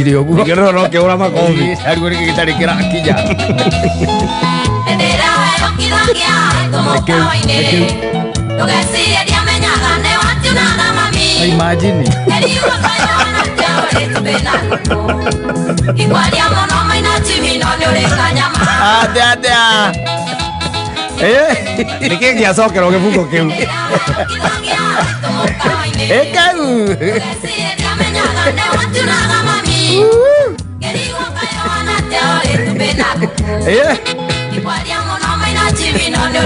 Ndĩrathire ũguo. Ngĩrora no kĩhũra makobi. Arigwo nĩkĩ gĩtarĩ kĩrakinya. Imagine. Atĩa atĩa. Eh, Nĩkĩ gĩacokerwo gĩbuko kĩu? eh kau. Eh.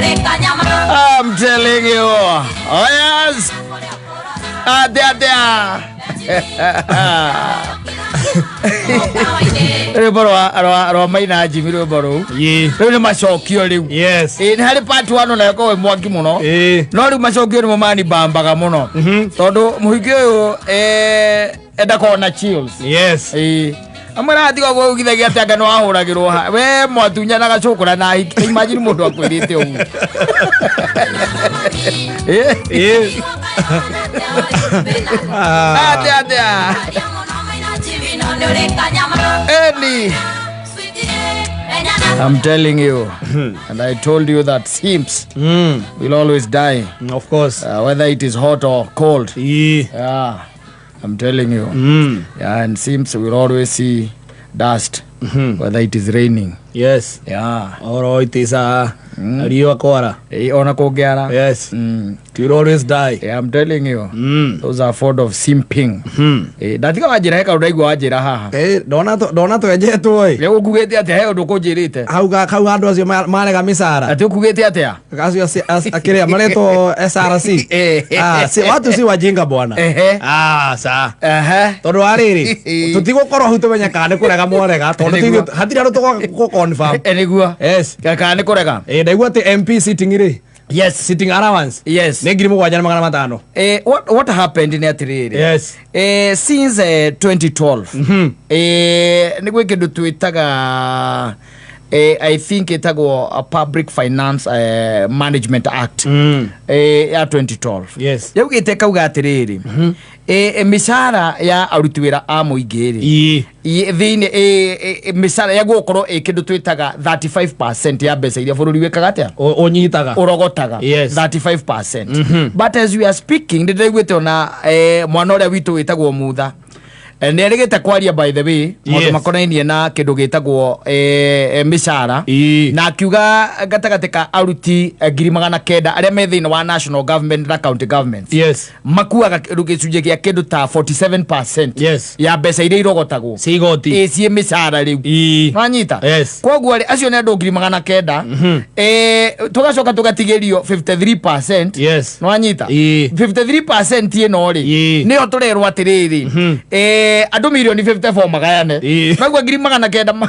I'm telling you. Oh yes. Atĩa atĩa. Rwĩmbo rwa Maina Jimmy rwĩmbo rũu. Ĩĩ. Rĩu nĩ macokio rĩu. Yes. Ĩĩ nĩ harĩ part 1 ona ĩkoragwo ĩ mwaki mũno. Ĩĩ. No rĩu macokio nĩmo manibambaga mũno. Tondũ mũhiki ũyũ ndakoragwo na chills. Yes. Ĩĩ. Amwe ratiga ũguo ugithagia atĩ anga nĩ wahũragĩrwo ha. We mwatunyanaga cũkũra na hiki. Imagine mũndũ akwĩrĩte ũguo. Ĩĩ. Ĩĩ. Ah. Atĩa atĩa. Eni. I'm telling you, and I told you that simps will always die, Of course. Whether it is hot or cold. Ĩĩ. Yeah, I'm telling you. Yeah, and simps will always see dust, whether it is raining. Yeah. Oro it is a riũa kwara. Ona kũngĩara. Yes. It will always die. Yeah, I'm telling you. Those are fond of simping. Ndatiga wanjĩra he kaũndũ ndaigua wanjĩra haha. Eh, ndona twenjetwo ĩ. Rĩu ũkugĩte atĩa he ũndũ ũkũnjĩrĩte? Hau hau andũ acio marega mĩcara. Atĩ ũkugĩte atĩa? Acio akĩrĩa maretwo SRC. Ah, si, watu si wajinga bwana. Ah, sa. Tondũ wa rĩrĩ, tũtigũkorwo hau tũmenye kana nĩ kũrega mwarega tondũ Nĩguo. Hatirĩ andũ tũgũ confirm. Nĩguo. Yes. Kana nĩ kũrega? Ndaigua atĩ MP sitting rĩ. Sitting allowance. Nĩ 7500. What happened nĩ atĩrĩrĩ. Since 2012 nĩ gwĩ kĩndũ twĩtaga I think ĩtagwo Public Finance Management Act ya 2012. Yaugĩte kauga atĩrĩrĩ, mĩcara ya aruti wĩra a mũingĩ rĩ, thĩinĩ mĩcara ya gũkorwo ĩ kĩndũ twĩtaga 35% ya mbeca iria bũrũri wĩkaga atĩa? Ũnyitaga. Ũrogotaga. 35%, but as we are speaking nĩ ndĩraiguĩte ona mwana ũrĩa witũ wĩtagwo Mutha nĩ erĩgĩte kwaria, by the way, maũndũ makonainie na kĩndũ gĩtagwo mĩcara, na akiuga gatagatĩ ka aruti 900,000 arĩa me thĩinĩ wa national government na county governments, makuaga gĩcunjĩ gĩa kĩndũ ta 47% ya mbeca iria irogotagwo Cia igoti. Ĩ, ciĩ mĩcara rĩu. Nwanyita? Yes. Koguo rĩ, acio nĩ andũ 900,000. Tũgacoka tũgatigĩrio 53%. Nwanyita? 53% ĩno rĩ, nĩyo tũrerwo atĩrĩrĩ, andũ mirioni 54 magayane. Naguo 900,000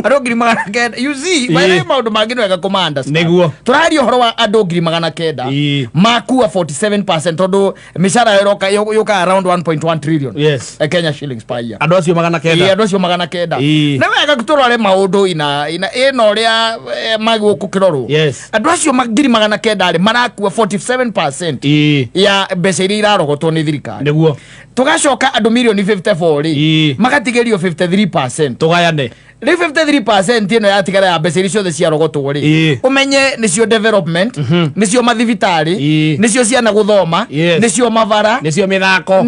andũ 900,000, you see, by the way, maũndũ mangĩ nĩ wega kũma understand. Tũraria ũhoro wa andũ 900,000 makua 47% tondũ mĩcara ĩroka yũkaga around 1.1 trillion Kenya shillings per year. Andũ acio magana Ĩĩ, kenda. Andũ acio 900. Nĩ wega tũrore maũndũ ina ĩna ũrĩa magĩrĩirwo gũkĩrorwo. Andũ acio 900,000 rĩ, marakua 47% ya mbeca iria irarogotwo nĩ thirikari. Tũgacoka andũ mirioni 54 rĩ, magatigĩrio 53%. Tũgayane. Rĩu 53% ĩno yatigara ya mbeca iria ciothe ciarogotwo rĩ, ũmenye nĩcio development, nĩcio mathibitarĩ, nĩcio ciana gũthoma, nĩcio mabara, Nĩcio mĩthako.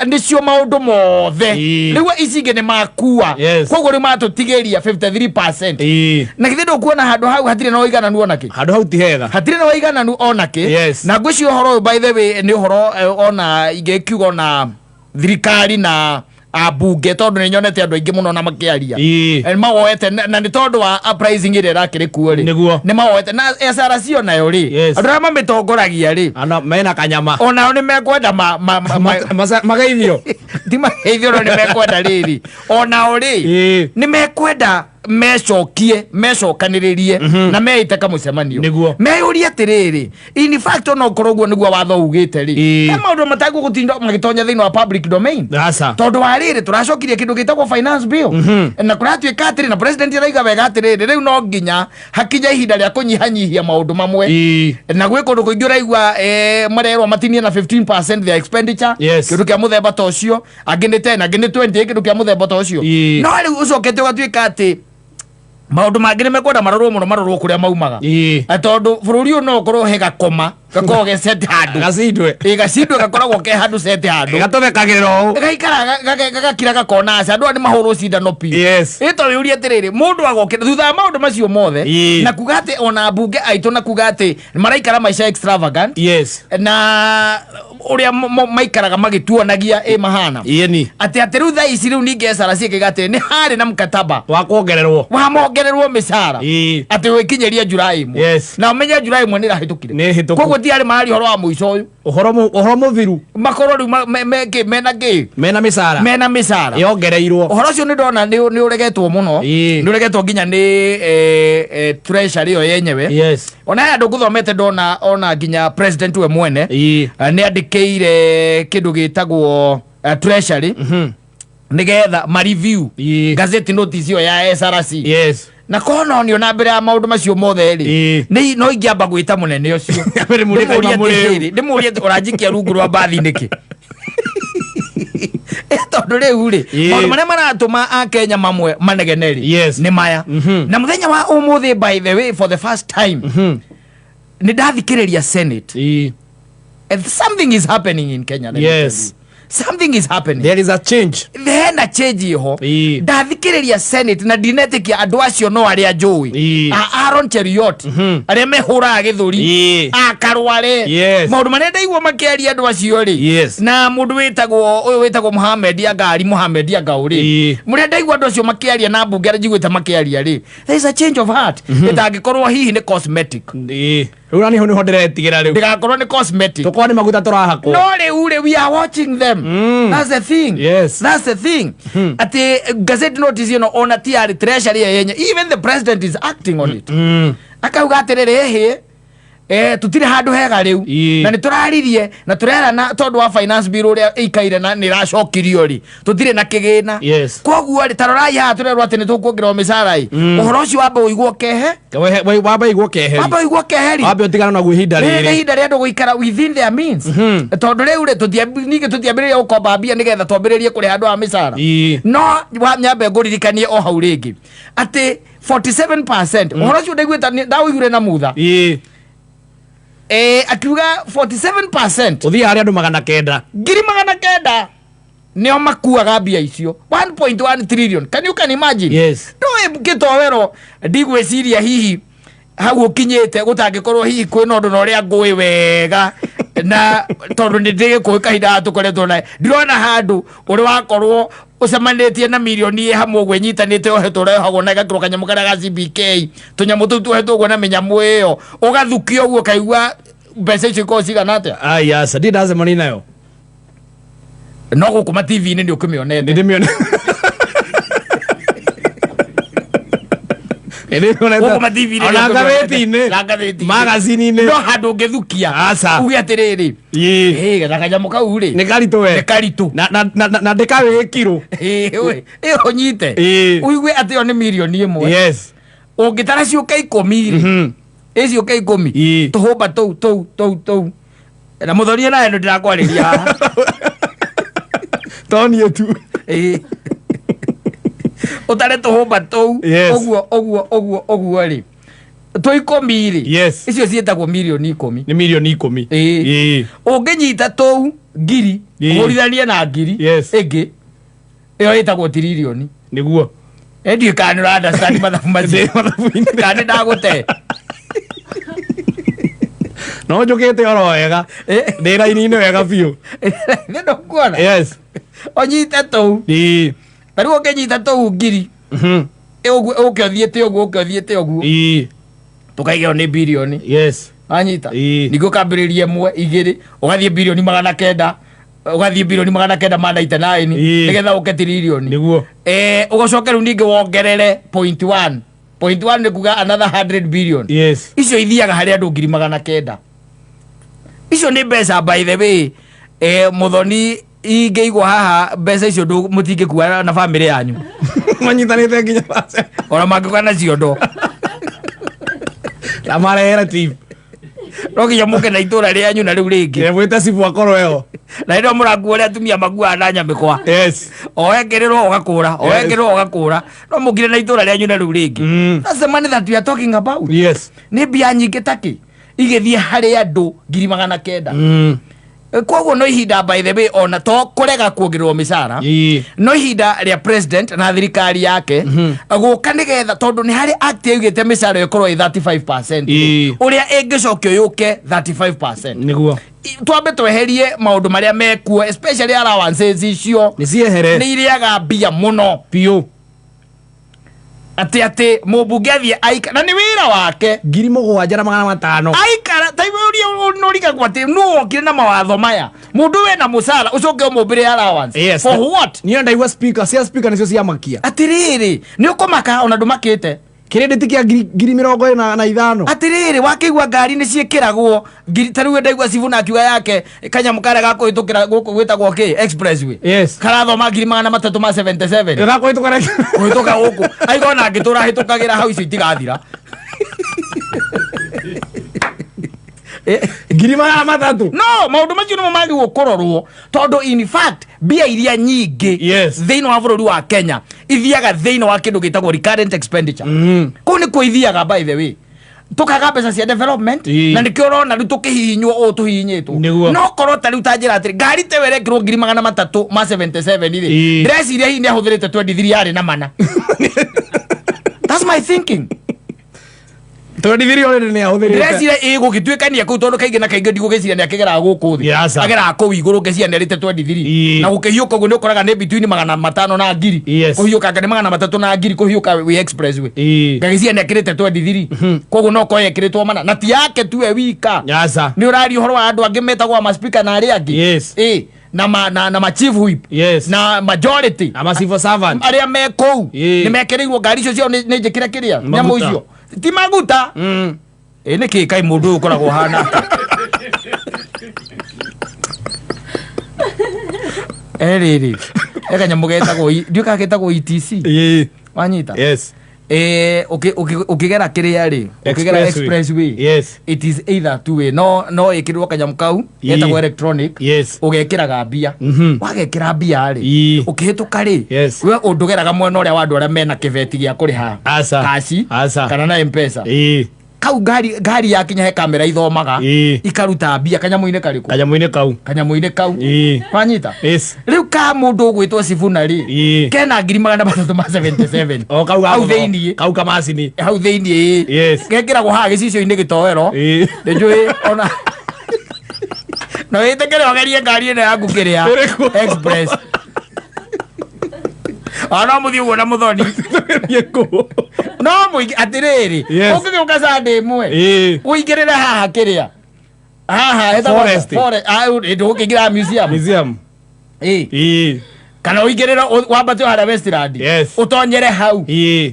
Nĩcio maũndũ mothe. Rĩu ici ingĩ nĩ makua. Koguo rĩu matũtigĩria 53%. Na githĩ ndũkuona handũ hau hatirĩ na ũigananu ona kĩ? Handũ hau ti hega. Hatirĩ na ũigananu ona kĩ. Na ngwĩciria ũhoro ũyũ, by the way, nĩ ũhoro ona ingĩkiuga ona thirikari na ambunge, tondũ nĩ nyonete andũ aingĩ mũno na makĩaria. Mawoete na nĩ tondũ wa uprising ĩrĩa ĩrakĩrĩ kuo rĩ. Nĩ mawoete na SRC onayo rĩ, andũ arĩa mamĩtongoragia rĩ, Ana mena kanyama. Onao nĩ mekwenda Mageithio. Ti mageithio, no nĩ mekwenda rĩrĩ, onao rĩ, nĩ mekwenda. Mecokie, mecokanĩrĩrie na meĩte kamũcemanio. Nĩguo. Meyũrie atĩrĩrĩ, in fact, ona okorwo ũguo nĩguo watho ugĩte rĩ, he maũndũ matagũgũtinda magĩtonya thĩinĩ wa public domain. Aca. Tondũ wa rĩrĩ, tũracokirie kĩndũ gĩtagwo finance bill, na kũratuĩka atĩrĩ, na president araiga wega atĩrĩrĩ, rĩu no nginya hakinya ihinda rĩa kũnyihanyihia maũndũ mamwe. Na gwĩ kũndũ kũingĩ ũraigua marerwo matinie na 15% their expenditure. Kĩndũ kĩa mũthemba ta ũcio, angĩ nĩ 10, angĩ nĩ 20, kĩndũ kĩa mũthemba ta ũcio. No rĩu ũcokete ũgatuĩka atĩ maũndũ mangĩ nĩ mekwenda marorwo mũno, marorwo kũrĩa maumaga. Tondũ bũrũri ũyũ no ũkorwo he gakoma gakoragwo ge set handũ. Gacindwe. Ĩ, gacindwe gakoragwo ke handũ set handũ. Gatũmĩkagĩrĩra ũũ. Gaikara gagakira gakona aca andũ aya nĩ mahũrwo cindano piũ. Ĩ to wĩũrie atĩrĩrĩ, mũndũ agokĩra thutha wa maũndũ macio mothe na kuga atĩ ona mbunge aitũ na kuga atĩ maraikara maica extravagant na ũrĩa maikaraga magĩtuonagia ĩ mahana Ĩni. atĩ rĩu thaa ici rĩu ningĩ SRC ĩkĩga atĩ nĩ harĩ na mkataba wa kuongererwo wa mongererwo mĩcara atĩ wĩkinyĩrie July 1. Na ũmenye July 1 nĩ ĩrahĩtũkire. Nĩ hĩtũku. Koguo ti arĩ mararia ũhoro wa mũico ũyũ. Ũhoro mũthiru. Makorwo rĩu mena kĩ. Mena mĩcara. Mena mĩcara. Yongereirwo. Ũhoro ũcio nĩ ndona nĩ ũregetwo mũno. Nĩ ũregetwo nginya nĩ treasury ĩyo yenyewe. Ona he andũ ngũthomete ndona ona nginya president we mwene nĩ andĩkĩire kĩndũ gĩtagwo treasury nĩgetha ma review gazette notice ĩyo ya SRC. Na kononio na mbere ya maũndũ macio mothe rĩ, nĩ no ingĩamba gwĩta mũnene ũcio. Ndĩmũrie kaima Ndĩmũrie mũrĩu. atĩrĩrĩ, ndĩmũrie atĩ ũranjikia rungu rwa mbathi nĩkĩ? Tondũ rĩu rĩ, maũndũ marĩa maratũma akenya mamwe manegene rĩ, nĩ maya. Na mũthenya wa ũmũthĩ, by the way, for the first time nĩ ndathikĩrĩria Senate and something is happening in Kenya, let me tell you. Something is happening. There is a change. Hena change iho. Ndathikĩrĩria Senate na ndinetĩkia andũ acio no arĩa njũĩ, a Aaron Cheruiyot, arĩa mehũraga gĩthũri, a Karware. Maũndũ marĩa ndaigua makĩaria andũ acio rĩ, na mũndũ wĩtagwo ũyũ wĩtagwo Mohamed Angari, Mohamed Angaũ rĩ, mũrĩa ndaigua andũ acio makĩaria na mbunge arĩa njiguĩte makĩaria rĩ, there is a change of heart ĩtangĩkorwo hihi nĩ cosmetic. Rĩu na niho ndĩretigĩra rĩu. Ndĩgakorwo nĩ cosmetic. Tũkorwo nĩ maguta tũrahakwo. No rĩu rĩ, we are watching them. That's the thing. That's the thing, atĩ gazette notice ĩno ona ti yarĩ treasury yenye, even the president is acting on it. Akauga atĩrĩrĩ, ĩhĩ, tũtirĩ handũ hega rĩu. Na nĩ tũraririe na tũrerana tondũ wa finance bill ũrĩa ĩikaire na nĩ ĩracokirio rĩ, tũtirĩ na kĩgĩna. Koguo rĩ, tarorai haha tũrerwo atĩ nĩ tũkuongererwo mĩcara ĩ. Ũhoro ũcio wambe ũigwo kehe. Wambe igwo keheri. Wambe ũigwo keheri. Wambe ũtigana naguo ihinda rĩrĩ nĩ rĩrĩ. Ihinda rĩa andũ gũikara within their means, tondũ rĩu rĩ, ningĩ tũtiambĩrĩria gũkomba mbia nĩgetha twambĩrĩrie kũrĩha andũ a mĩcara. No nyambe ngũririkanie o hau rĩngĩ atĩ 47%, ũhoro ũcio ndaiguĩte ndaũiguire na mutha. Akiuga 47%. Ũthiĩ harĩ andũ 900. 900,000 nĩo makuaga mbia icio, 1.1 trillion. Can you can imagine? Yes. Ndũĩ gĩtowero, ndigwĩciria hihi hau ũkinyĩte gũtangĩkorwo hihi kwĩna ũndũ na ũrĩa ngũĩ wega, na tondũ nĩ ndĩgĩkũĩ kahinda gaka tũkoretwo naye, ndirona handũ ũrĩ wakorwo ũcemanĩtie na mirioni ĩ hamwe ũguo ĩnyitanĩte yohetwo ũrĩa yohagwo na ĩgakĩrwo kanyamũ karĩa ga CBK, tũnyamũ tũu tuohetwo ũguo na mĩnyamũ ĩyo, ũgathukio ũguo ũkaigua mbeca icio ikorwo cigana atĩa. Ai, aca, ndirĩ ndacemania nayo. No gũkũ ma TV-inĩ nĩ ũkĩmĩonete. Nĩndĩmĩone. Nĩndĩmĩonete. Gũkũ ma TV-inĩ Ona nĩ ũkĩmĩonete. ngathĩti-inĩ. Na ngathĩti-inĩ. Magazini-inĩ. No handũ ũngĩthukia Aca. uge atĩrĩrĩ, ĩ na kanyamũ kau rĩ, Nĩ karitũ we. Nĩ karitũ. Na ndĩkawĩkirwo. Ĩ, we, ĩ ũnyite ũigue atĩ ĩyo nĩ mirioni 1. Ũngĩtara ciũke 10 rĩ, ĩ ciũke 10, tũhũmba tũu tũu tũu tũu na mũthoria nawe nĩ ndĩrakwarĩria haha. To niĩ tu. Ĩ. Ũtare tũhũmba tũu ũguo ũguo ũguo ũguo rĩ, tũ 10 rĩ, icio ciĩtagwo mirioni 10. Nĩ mirioni 10. Ĩ. Ũngĩnyita tũu ngiri ũhũrithanie na ngiri ĩngĩ ĩyo ĩtagwo tiririoni. Nĩguo. Ndiũĩ kana nĩ ũra understand mathabu macio. Ndĩ mathabu-inĩ. Kana nĩ ndagũte. No njũkĩte oro wega. Ndĩ raini-inĩ wega biũ. Nĩ ndũkuona. Ũnyite tũu. Ta rĩu ũngĩnyita tũu ngiri ũguo ũke ũthiĩte ũguo, ũke ũthiĩte ũguo, tũkaiga ĩyo nĩ birioni. Wanyita? Ningĩ ũkambĩrĩria 1, 2, ũgathiĩ birioni 900. Ũgathiĩ birioni 999 nĩgetha ũke tiririoni. Nĩguo. Ũgacoke rĩu ningĩ wongerere point one, point one nĩ kuga another 100 billion. Icio ithiaga harĩ andũ 900,000. Icio nĩ mbeca, by the way, Mũthoni, ingĩigwo haha mbeca icio mũtingĩkua na bamĩrĩ yanyu. Manyitanĩte nginya bacĩ. Ona mangĩũka na ciondo. Na marehere team. No nginya mũke na itũra rĩanyu na rĩu rĩngĩ. Mwĩte cibu akorwo eho. Na rĩrĩa mũrakua ũrĩa atumia makuaga na nyamĩkwa. O ekĩrĩrwo ũgakũra, o ekĩrĩrwo ũgakũra, no mũkire na itũra rĩanyu na rĩu rĩngĩ. That's the money that we are talking about. Nĩ mbia nyingĩ takĩ igĩthiĩ harĩ andũ 900,000. Koguo no ihinda, by the way, ona to kũrega kuongererwo mĩcara, no ihinda rĩa president na thirikari yake gũka nĩgetha, tondũ nĩ harĩ act yaugĩte mĩcara ĩkorwo ĩ 35%, ũrĩa ĩngĩcokio yũke 35%. Twambe tweherie maũndũ marĩa mekuo, especially allowances icio. Nĩ ciehere. Nĩ irĩaga mbia mũno. Biũ. Atĩ mũmbunge athiĩ aika na nĩ wĩra wake. 7500. Aikara ta ũria nũrigagwo atĩ nũ wokire na mawatho maya, mũndũ wĩna mũcara ũcoke ũmũmbĩre allowance. For what? Niĩ ndaigua speaker cia speaker nĩcio ciamakia. Atĩrĩrĩ, nĩ ũkũmaka ona ndũmakĩte. Kĩrĩndĩ kĩa 25,000. Atĩrĩrĩ, wakĩigua ngari nĩ ciĩkĩragwo ngiri, ta rĩu ndaigua Sifuna akiuga yake kanyamũ karĩa gakũhĩtũkĩra gũkũ gwĩtagwo kĩ, expressway, karathoma 377,000. Gakũhĩtũka. Kũhĩtũka gũkũ aiga ona angĩ tũrahĩtũkagĩra hau icio itigathira. 300,000. No maũndũ macio nĩmo magĩrĩirwo kũrorwo, tondũ in fact mbia iria nyingĩ thĩinĩ wa bũrũri wa Kenya ithiaga thĩinĩ wa kĩndũ gĩtagwo recurrent expenditure. Kũu nĩkuo ithiaga, by the way, tukaga mbeca cia development. Na nĩkĩo ũrona rĩu tũkĩhihinywo ũũ tũhihinyĩtwo. No korwo ta rĩu ta njĩra atĩrĩ, ngari ta ĩyo ĩrekĩrwo 377,000 rĩ, ndĩreciria hihi nĩ ahũthĩrĩte 23 yarĩ na mana. That's my thinking. 23 already nĩ ahũthĩrĩte. Ndĩreciria ĩ gũgĩtuĩkania kũu, tondũ kaingĩ na kaingĩ ndigũgĩciria nĩ akĩgeraga gũkũ thĩ. Aca. Ageraga kũu igũrũ, ngeciria nĩ arĩte 23. Na gũkĩhiũka ũguo nĩ ũkoraga nĩ between 500 na 1000. Kũhiũkanga nĩ 300 na 1000 kũhiũka wĩ expressway. Ngagĩciria nĩ akĩrĩte 23, koguo no korwo ekĩrĩtwo mana na ti yake tu we wika. Aca. Nĩ ũraria ũhoro wa andũ angĩ metagwo ma speaker na arĩa angĩ. Ĩ na ma chief whip na majority Na ma civil servant. Arĩa me kũu nĩ mekĩrĩirwo ngari icio ciao nĩ njĩkĩre kĩrĩa Maguta. nyamũ icio ti maguta. Ĩ nĩ kĩ kai mũndũ ũyũ ũkoragwo hana rĩrĩ he kanyamũ getagwo ndiũĩ kana getagwo ETC. Wanyita? Yes. Ũkĩgera kĩrĩa rĩ, ũkĩgera Expressway. expressway, it is either two way, no ĩkĩrwo kanyamũ kau getagwo electronic. Ũgekĩraga mbia. Wagekĩra mbia rĩ, ũkĩhĩtũka rĩ, we ũndũgeraga mwena ũrĩa wa andũ arĩa mena kĩbeti gĩa kũrĩha Aca. kaci Aca. kana na Mpesa. Kau ngari yakinya he kamera ithomaga, ikaruta mbia kanyamũ-inĩ karĩkũ? Kanyamũ-inĩ kau. Kanyamũ-inĩ kau. Wanyita? Yes. Rĩu ka mũndũ ũgwĩtwo Sifuna rĩ, kena 377,000. O kau hau thĩiniĩ. Kau kamacini. Hau thĩiniĩ. Gekĩragwo haha gĩcicio-inĩ gĩtoero. Nĩnjũĩ ona no wĩtĩkĩre ũgerie ngari ĩno yaku kĩrĩa Ĩrĩkũ? Express, ona no mũthiĩ ũguo na Mũthoni. Tũgerie kũ. No mũingĩ atĩrĩrĩ, ũngĩgĩũka Sunday ĩmwe, ũingĩrĩre haha kĩrĩa haha hetagwo Forest. Ah, ndũgũkĩingĩra museum. Museum. Kana ũingĩrĩre wambate harĩa Westland, ũtonyere hau.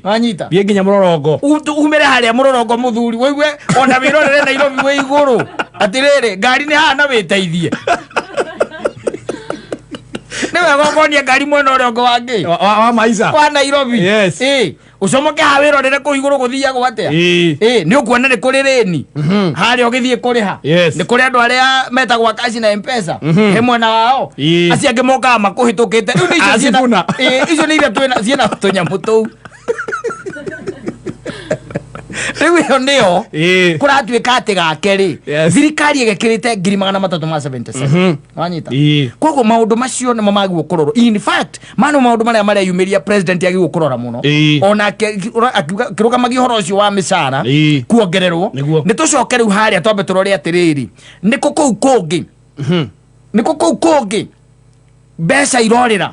Wanyita? Thiĩ nginya mũrorongo. Umĩre harĩa mũrorongo, mũthuri, wĩigue ona wĩrorere Nairobi wĩ igũrũ. Atĩrĩrĩ, ngari nĩ haha na wĩteithie, nĩ wega ũkonia ngari mwena ũrĩa ũngĩ wangĩ Wa maica. Wa Nairobi. Ũcomoke haha wĩrorere kũu igũrũ gũthiagwo atĩa. Nĩ ũkuona nĩ kũrĩ rĩni harĩa ũgĩthiĩ kũrĩha. Nĩ kũrĩ andũ arĩa metagwo akaci na Mpesa he mwena wao. Acio angĩ mokaga makũhĩtũkĩte rĩu nĩ icio Ah, Sifuna. Icio nĩ iria ciĩna tũnyamũ tũu. Rĩu ĩyo nĩyo kũratuĩka atĩ gake rĩ, thirikari ĩgekĩrĩte 377,000. Wanyita? Koguo maũndũ macio nĩmo magĩrĩirwo kũrorwo. In fact, maya nĩmo maũndũ marĩa mareyumĩria president agĩrĩirwo kũrora mũno. Onake akiuga kĩrũgamagia ũhoro ũcio wa mĩcara kuongererwo. Nĩ tũcoke rĩu harĩa twambe tũrore atĩrĩrĩ, nĩkũ kũu kũngĩ, nĩkũ kũu kũngĩ mbeca irorĩra.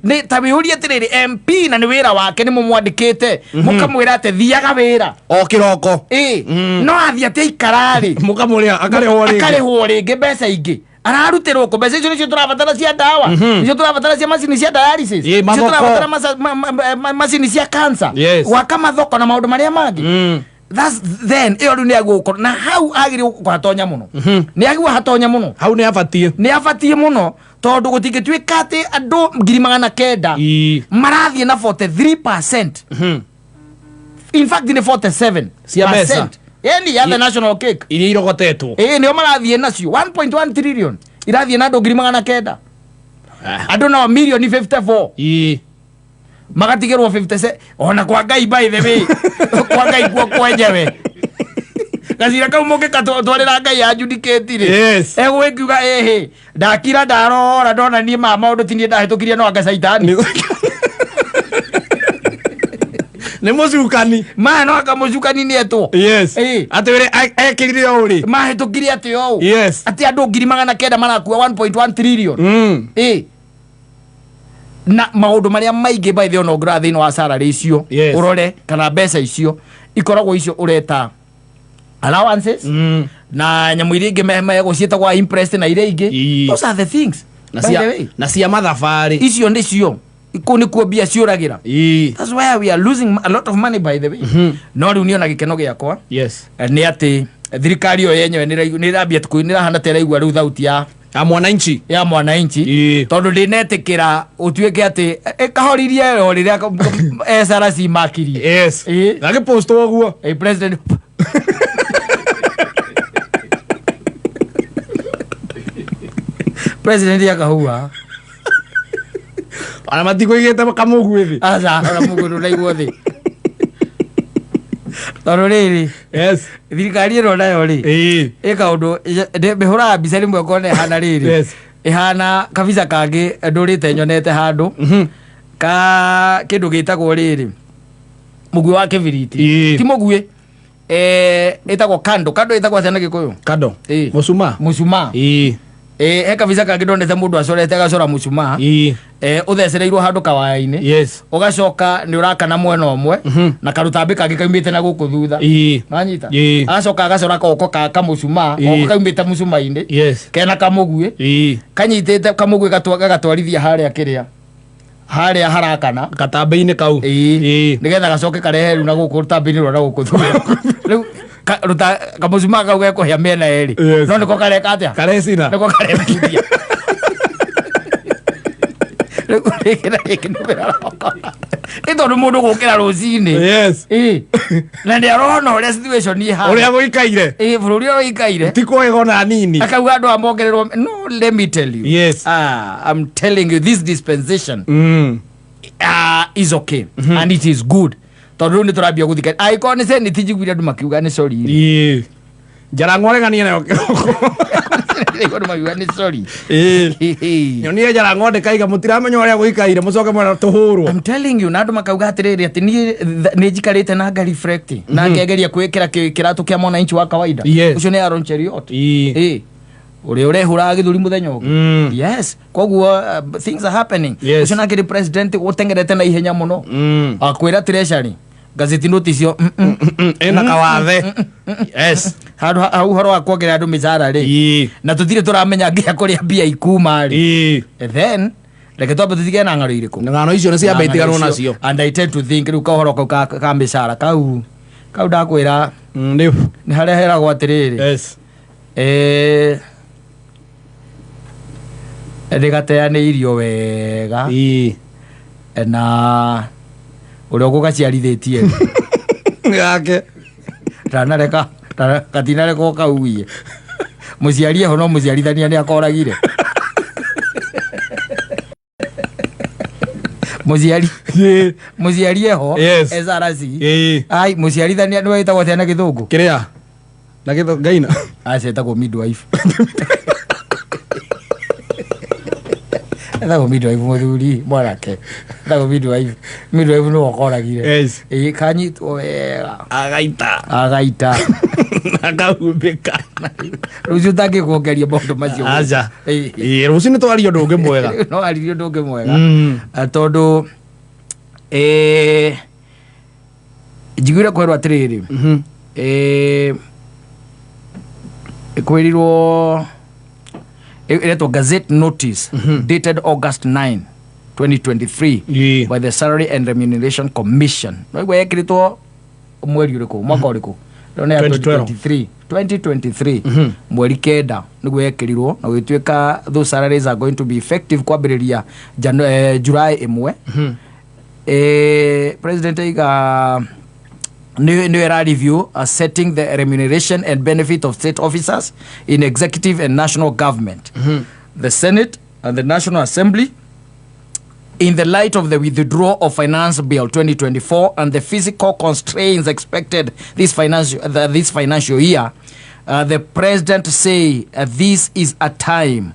Nĩ ta wĩũrie atĩrĩrĩ, MP na nĩ wĩra wake, nĩ mũmwandĩkĩte mũkamwĩra atĩ thiaga wĩra O kĩroko. No athiĩ atĩ aikararĩ Mũkamũrĩha akarĩhwo rĩngĩ. Akarĩhwo rĩngĩ mbeca ingĩ. Ararutĩrwo kũ mbeca icio? Nĩcio tũrabatara cia ndawa, nĩcio tũrabatara cia macini cia dialysis, nĩcio mathoko. Tũrabatara macini cia cancer, gwaka mathoko na maũndũ marĩa mangĩ. That's then ĩyo rĩu nĩ agũkorwo na hau agĩrĩirwo kũhatonya mũno, nĩ agĩrĩirwo hatonya mũno. Hau nĩ abatiĩ. Nĩ abatiĩ mũno, tondũ gũtingĩtuĩka atĩ andũ 900,000 marathiĩ na 43%. In fact nĩ 47 Cia mbeca. Yani ya the national cake iria irogotetwo. Ĩĩ, nĩo marathiĩ nacio 1.1 trillion irathiĩ na andũ 900,000. Andũ no mirioni 54 magatigĩrwo 57. Ona kwa Ngai, by the way, kwa Ngai kuo kwenyewe gacira kau mũngĩgatwarĩra Ngai adjudicate rĩ, egũgĩkiuga ĩhĩ, ndakira ndarora ndona niĩ ma maũndũ ti niĩ ndahĩtũkirie, no anga caitani. Nĩ mũcukani. Maya no anga mũcukani nĩ etwo. Atĩ wĩrĩ ekĩrire ũũ rĩ. Mahĩtũkirie atĩ ũũ atĩ andũ 900,000 marakua 1.1 trillion. Ĩ, na maũndũ marĩa maingĩ, by the way, ona ũngĩrora thĩinĩ wa salary icio, ũrore kana mbeca icio ikoragwo icio ũreta allowances na nyamũ iria ingĩ megũciĩtagwo imprest na iria ingĩ. Those are the things, na by the cia way. Na cia mathabarĩ. Icio nĩcio kũu nĩkuo mbia ciũragĩra. That's why we are losing a lot of money, by the way. No rĩu niĩ ona gĩkeno gĩakwa nĩ atĩ thirikari ĩyo yenyewe nĩ ĩrambia nĩ ĩrahana ta ĩraigua rĩu thauti ya ya mwananchi. Ya mwananchi. Tondũ ndĩnetĩkĩra ũtuĩke atĩ ĩkahoririe o rĩrĩa SRC makirie. Agĩpost ũguo. President akahua. Ona matikũigĩte kamũguĩ thĩ. Aca, ona mũguĩ ndũnaigwo thĩ, tondũ rĩrĩ, thirikari ĩno nayo rĩ, ĩ kaũndũ mĩhũraga mbica rĩmwe ngona ĩhana rĩrĩ, ĩhana kabica kangĩ ndũrĩte nyonete handũ ka kĩndũ gĩtagwo rĩrĩ, mũguĩ wa kĩbiriti. Ti mũguĩ, ĩtagwo kando. Kando ĩtagwo atĩa na Gĩkũyũ? Kando. Mũcuma. Mũcumaa. He kabica kangĩ ndonete mũndũ acorete, agacora mũcumaa ũthecereirwo handũ kawaya-inĩ, ũgacoka nĩ ũrakana mwena ũmwe na karũtambĩ kangĩ kaumĩte na gũkũ thutha. Wanyita? Agacoka agacora goko ka kamũcumaa, goko kaumĩte mũcuma-inĩ, kena kamũguĩ, kanyitĩte kamũguĩ gagatwarithia harĩa kĩrĩa harĩa harakana. Katambĩ-inĩ kau. Nĩgetha gacoke karehe rĩu na gũkũ rũtambĩ-inĩ rwa na gũkũ thutha. Rĩu kamũcumaa kau gekũhĩa mĩena ĩrĩ. No nĩko kareka atĩa? Karecina. Nĩko karebuthia. Rĩu rĩngĩ na rĩngĩ nĩ wĩraroka nĩ tondũ mũndũ gũkĩra rũcinĩ, na nĩ arona ũrĩa situation ĩhana, ũrĩa gũikaire. Ĩĩ, bũrũri ũrĩa ũikaire. Ti kwega ona nini. Akauga andũ amongererwo. No, let me tell you, ah, I'm telling you, this dispensation is okay and it is good, tondũ rĩu nĩ tũrambia gũthika angĩkorwo nĩ senate njiguire andũ makiuga nĩ sorry. Njarang'o areganie nayo kĩroko. Andũ makiuga nĩ sorry. Nyonie Njarang'o ndĩkaiga mũtiramenya ũrĩa gũikaire, mũcoke mwena tũhũrwo. I'm telling you, na andũ makauga atĩrĩrĩ, atĩ niĩ nĩ njikarĩte na nga reflect na ngegeria kwĩkĩra kĩratũ kĩa mwananchi wa kawaida. Ũcio nĩ Aaron Cheruiyot, ĩ ũrĩa ũrehũraga gĩthũri mũthenya ũngĩ. Yes, koguo things are happening. Ũcio nake nĩ president ũtengerete na ihenya mũno, akwĩra treasury gazeti notice cio Ĩna kawathe, yes. Handũ hau ũhoro wa kuongerera andũ mĩcara rĩ, na tũtirĩ tũramenya nginya kũrĩa mbia ikuma rĩ. Then reke twambe tũtige na ng'ano irĩkũ. Ng'ano icio nĩ ciambe itiganwo nacio. And I tend to think rĩu kahoro kau ka mĩcara kau ndakwĩra, nĩ nĩ harĩa heragwo atĩrĩrĩ, nĩgateanĩirio wega na ũrĩa ũgũgaciarithĩtie yake. Ndanareka gatinareka ũkauie mũciari eho, no mũciarithania nĩ akoragire mũciari. Mũciari eho. SRC. Ai, mũciarithania nĩ wĩtagwo atĩa na Gĩthũngũ? Kĩrĩa na gĩtho ngaina. Aca, ĩtagwo midwife, etagwo midwife, mũthuri mwanake etagwo midwife. Midwife nĩwe ũkoragire. Ĩĩ, kanyitwo wega. Agaita. Agaita. Akahumbĩka. Rũciũ ũtangĩkuongeria maũndũ macio. Aca. Ĩĩ, rũciũ nĩ twaria ũndũ ũngĩ mwega. No aririe ũndũ ũngĩ mwega. Tondũ njiguire kwĩrwo atĩrĩrĩ, kwĩrirwo Ĩretwo gazette notice dated August 9 2023 by the Salary and Remuneration Commission. Noigua yekĩrĩtwo mweri ũrĩkũ, mwaka ũrĩkũ? Ĩno nĩ ya 2012. 2023, 2023 mweri 9 nĩguo yekĩrirwo na gũgĩtuĩka those salaries are going to be effective kwambĩrĩria July 1. President aiga nĩ era review setting the remuneration and benefit of state officers in executive and national government, the Senate and the National Assembly, in the light of the withdrawal of Finance Bill 2024 and the fiscal constraints expected this financial year, the president say this is a time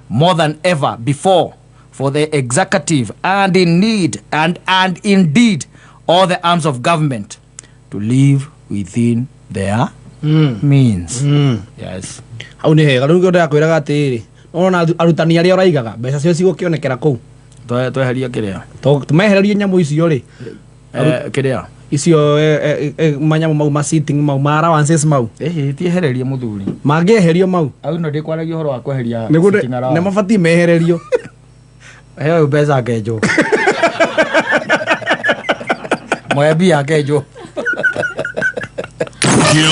more than ever before for the executive and in need and indeed all the arms of government to live within their means. Yes. Hau nĩ hega. Rĩu nĩkĩo ndĩrakwĩraga atĩrĩrĩ, ona arutani arĩa ũraigaga mbeca cio cigũkĩonekera kũu. Tweheria kĩrĩa? Tũmehererie nyamũ icio rĩ. Kĩrĩa? Icio manyamũ mau ma sitting mau ma allowances mau. Ĩhĩ, tiehererie mũthuri. Mangĩeherio mau. Au no ndĩkwaragia ũhoro wa kweheria nĩguo sitting allowance. Nĩ mabatiĩ mehererio. He ũyũ mbeca akenjwo, mwembi akenjwo.